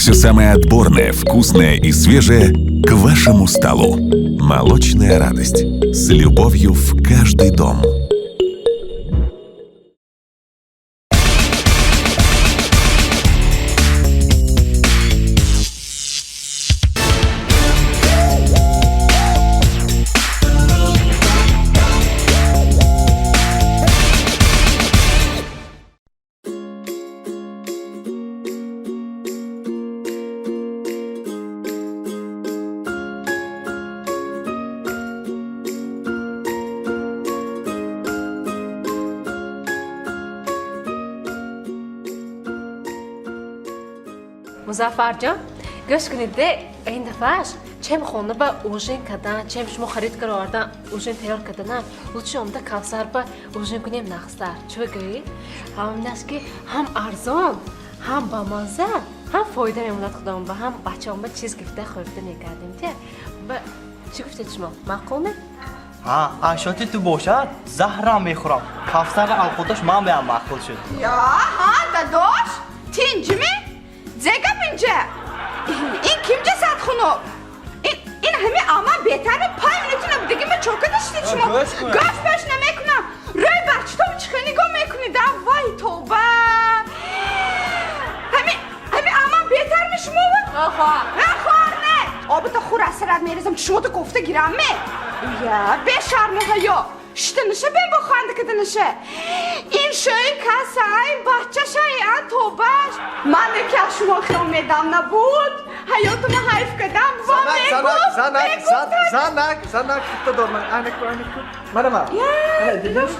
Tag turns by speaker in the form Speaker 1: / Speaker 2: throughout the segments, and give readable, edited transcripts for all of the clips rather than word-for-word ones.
Speaker 1: Все самое отборное, вкусное и свежее к вашему столу. Молочная радость. С любовью в каждый дом.
Speaker 2: Музаффарҷон, гӯш кунед, де ин дафъаш чем хона ба ужин кардан, чем шумо харид кара овардан, ужин тайёр карданам, лучше омда Кавсар ба ужин кунем, нағзтар. Чӣ гӯӣ? Ҳаминаш ки ҳам арзон, ҳам бамазза, ҳам фоида мемонад худамон ба, ҳам бачаон ба чиз гирифта хӯрда мекардем. Те ба чӣ гуфтед шумо? Маъқул не?
Speaker 3: Ҳа, ашоти ту бошад, заҳрам мехӯрам. Кавсарра авқоташ ман беам маъқул шуд.
Speaker 4: Я, ҳа, дадош, тинҷими? Зе гап инҷа? Ин ким ҷасад хунук? Ин ҳами ама бетарми пай минути набудагӣ ма чока даштед шумо?
Speaker 3: Гӯш кун.
Speaker 4: Гӯш пеш намекунам. Рӯй бачатон чӣ хел нигоҳ мекунед, а? Вай, тоба! Ҳами ама бетарми шумо?
Speaker 2: Хор.
Speaker 4: Хор не! Обата хур аз сарат мерезам, чишмота кофта гирам ме? Я, бешарму ҳаё! Шитаниша бен бо ханда каданиша. Ин шӯи касай, бачашай, а, тобаш. Ман ки аз шумо хел медам набуд. Ҳаётума ҳайф кардам. Во мегуфт,
Speaker 5: Занак,
Speaker 4: мегуфт.
Speaker 5: занак, занак, худто дор ман айнак ку, айнак ку. Мана ман.
Speaker 4: Я,
Speaker 5: Мана дидиш?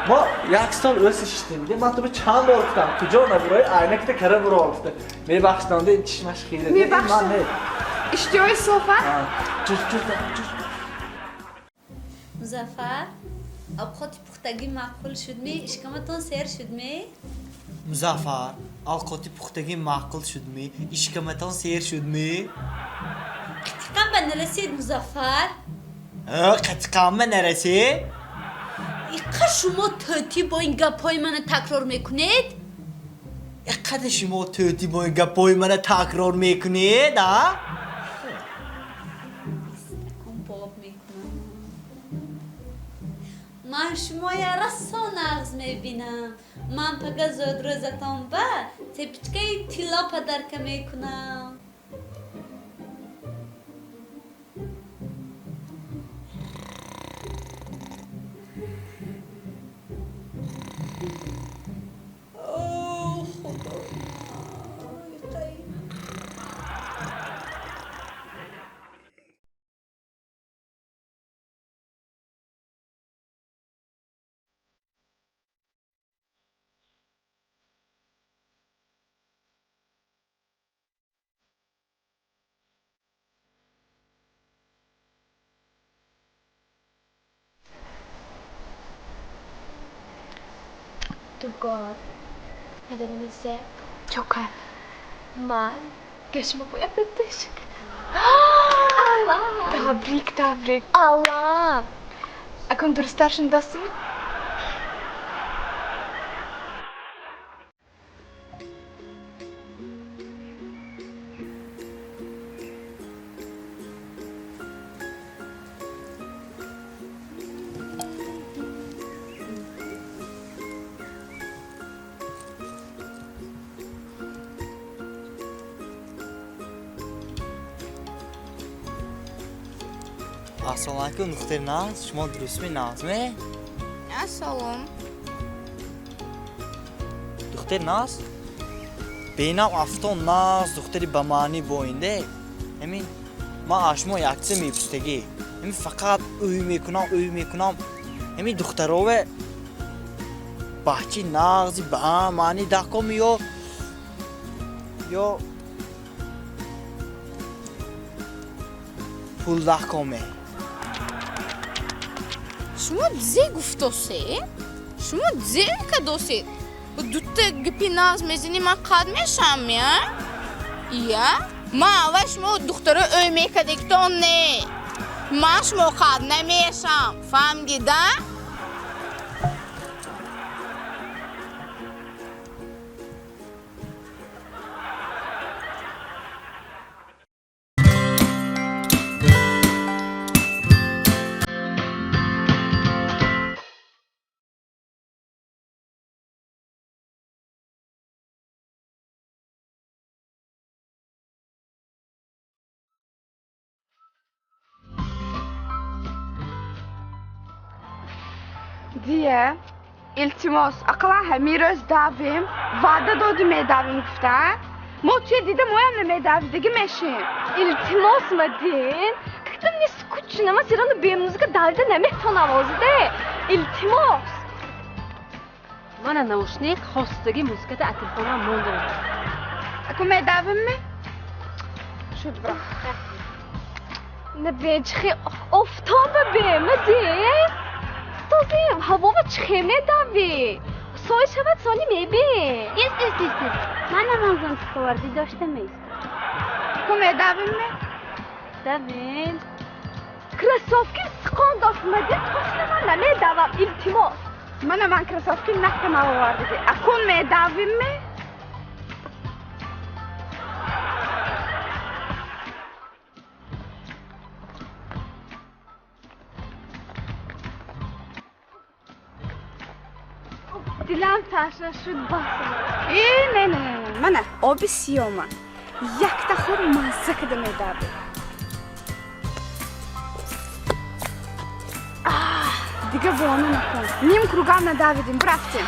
Speaker 5: Мо як сол ӯс шиштем. Ман ту чанд бор гуфтам, куҷо набурои айнакта кара буро гуфта. Мебахшидонда чишмаш хира.
Speaker 4: Мебахшам. Иштиҳои софа?
Speaker 5: Чуз, чуз, чуз.
Speaker 6: Музаффар, овқоти пухтагӣ маъқул шудми? Ишкаматон сер шудми?
Speaker 3: Музаффар, овқоти пухтагӣ маъқул шудми? Ишкаматон сер шудми?
Speaker 6: Қитиқам ба нарасид, Музаффар.
Speaker 3: Қитиқамма нарасид?
Speaker 6: Иқа шумо тӯтӣ бо ин гапҳои мана такрор мекунед?
Speaker 3: Иқадар шумо тӯтӣ бо ин гапҳои мана такрор мекунед, а?
Speaker 6: Кун боб мекунам. Ман шумоя расо нағз мебинам. Ман пага зодрӯзатон ба цепочкаи тилло подарка мекунам. О, Худои ман.
Speaker 2: Дугон, медонед, чока ман гӯшма бояд диш.
Speaker 7: Табрик, табрик.
Speaker 2: Алло.
Speaker 7: Акун дурусттар шунидастӣ?
Speaker 3: Ассалому алайкум, духтари нағз, шумо дурустми, нағзме?
Speaker 4: Ассалом.
Speaker 3: Духтари нағз, бенам афтон нағз, духтари ба маънӣ боинде. Ҳамин ман аз шумо як чиза мепурсидагӣ. Ҳамин фақат ӯй мекунам, ӯй мекунам. Ҳамин духтарове бачи нағзи ба маънӣ даком ё пул дакоме?
Speaker 4: Шумо зе гуфтосе? Шумо зе кадосед? Дута гапи нағз мезанӣ, ман қад мешавам, я? Я? Ман аввал шумо духтаро ӯй мекардегитон не. Ман шумо қад намешавам. Фаҳмидида? Мадия, илтимос, ақаллан ҳамин рӯз давем. Ваъда доди, медавем гуфта. Мо туя дида, моям намедавидагӣ мешем.
Speaker 2: Илтимос, Мадин, как-то мне скучно, ман всё равно бе музыка давида наметонам озиде. Илтимос. Мана наушник, хостагӣ музыката аз телефонам мондам.
Speaker 4: Аку медавем ме? Шуд, бро.
Speaker 2: Не бе, чихе офтоба бе, Мадин. Този ҳавова чихе медавӣ? Сой шавад, сони мебе.
Speaker 6: Ист, ист, ист, ист. Манам он зонтик овардӣ дошта меистам.
Speaker 4: Аку медавем ме?
Speaker 6: Давем.
Speaker 2: Кроссовки сиқон дошт, Мадин, точно ман намедавам, илтимос.
Speaker 4: Мана ман кроссовки накама овардагӣ. Акун медавем ме?
Speaker 2: Дилам ташна шуд, бас.
Speaker 4: Э, не, не, не, мана оби сиёма. Якта хур, мазза када медавӣ. Дига бона накун. Ним круг ам надавидим, рафтем.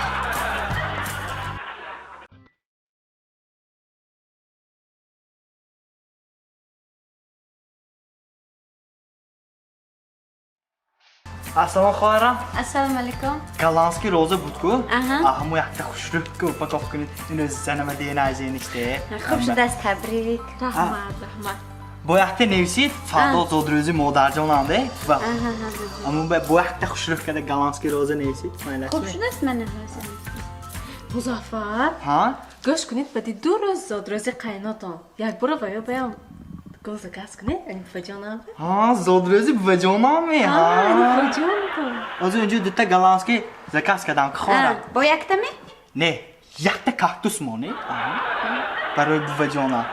Speaker 3: Ассалом, хоҳарам.
Speaker 6: Ассалому алайкум.
Speaker 3: Голландский роза буд ку?
Speaker 6: Аҳа.
Speaker 3: Ҳамо якта хушрӯ ку упаковка кунед. Ино занама денажениште.
Speaker 6: Хуб шудааст, табрик.
Speaker 2: Раҳмат, раҳмат.
Speaker 3: Бо якта нависид, фардо зодрӯзи модарҷонам-де. Ва аммо бо якта хушрӯ када голландский роза нависид.
Speaker 6: Хуб шудааст, мана ҳозир.
Speaker 2: Музаффар.
Speaker 3: Ҳа?
Speaker 2: Гӯш кунед, баъди 2 рӯз зодрӯзи қайнотон. Як бора ва ё баям гул заказ кунед, ани буваҷонам.
Speaker 3: Ҳа, зодрӯзи буваҷонам ме?
Speaker 2: Ани буваҷонтон.
Speaker 3: Ҳозир инҷо дута голландский заказ кардам, ки хоҳарам.
Speaker 6: Бо якта ме?
Speaker 3: Не, якта кактус монед барои буваҷонам.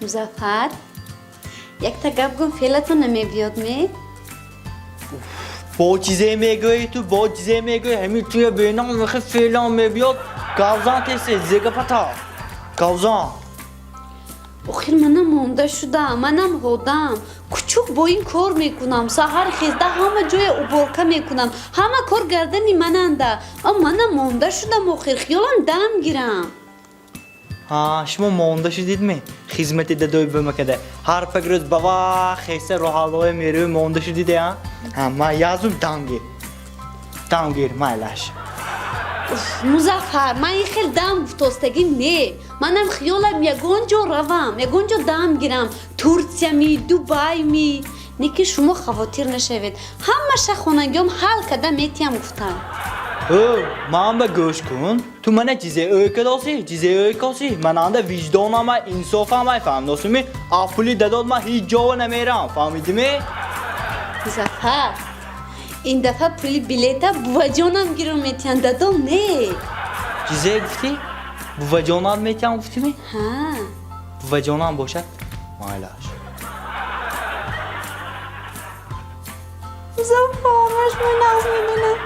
Speaker 6: Музаффар, якта гап гум, феълатон намебиёд ме?
Speaker 3: Бо чизе мегӯӣ ту, бо чизе мегӯӣ? Ҳамин туя бенам мехи феълам мебиёд. Гавзан тесе, зегапата. Гавзан.
Speaker 6: Охир манам монда шудам, манам одам. Кучук бо ин кор мекунам, саҳар хезда ҳама ҷоя уборка мекунам, ҳама кор гардани мананда. А манам монда шудам, охир хиёлам дам гирам.
Speaker 3: Ҳа, шумо монда шудидми? Хизмати дадои бумакада. Ҳар пак рӯз ба вақт хеса роҳаллоя мерӯ, монда шудиде, а? Ҳа, ман язум дам гир. Дам гир, майлаш.
Speaker 6: Музаффар, ман ин хел дам гуфтостагӣ не. Манам хиёлам ягон ҷо равам, ягон ҷо дам гирам, Турсия ми, Дубай ми. Не ки шумо хавотир нашавед, ҳамаша хонагиём ҳал карда метиҳам гуфтам.
Speaker 3: Ӯ, ман ба гӯш кун. Ту мана чизе ӯй кадоси, чизе ӯй коси. Мананда виҷдонама, инсофама, фаҳмдосими? А пули дадод ман ҳеҷ ҷова намерам, фаҳмидими?
Speaker 6: Музаффар, ин дафъа пули билета буваҷонам гирон метиҳанд, дадом не.
Speaker 3: Чизе гуфтӣ? Буваҷонам метиҳам гуфтими?
Speaker 6: Ҳа.
Speaker 3: Буваҷонам бошад, майлаш.
Speaker 6: Музаффар, маш ман нағз мебинам.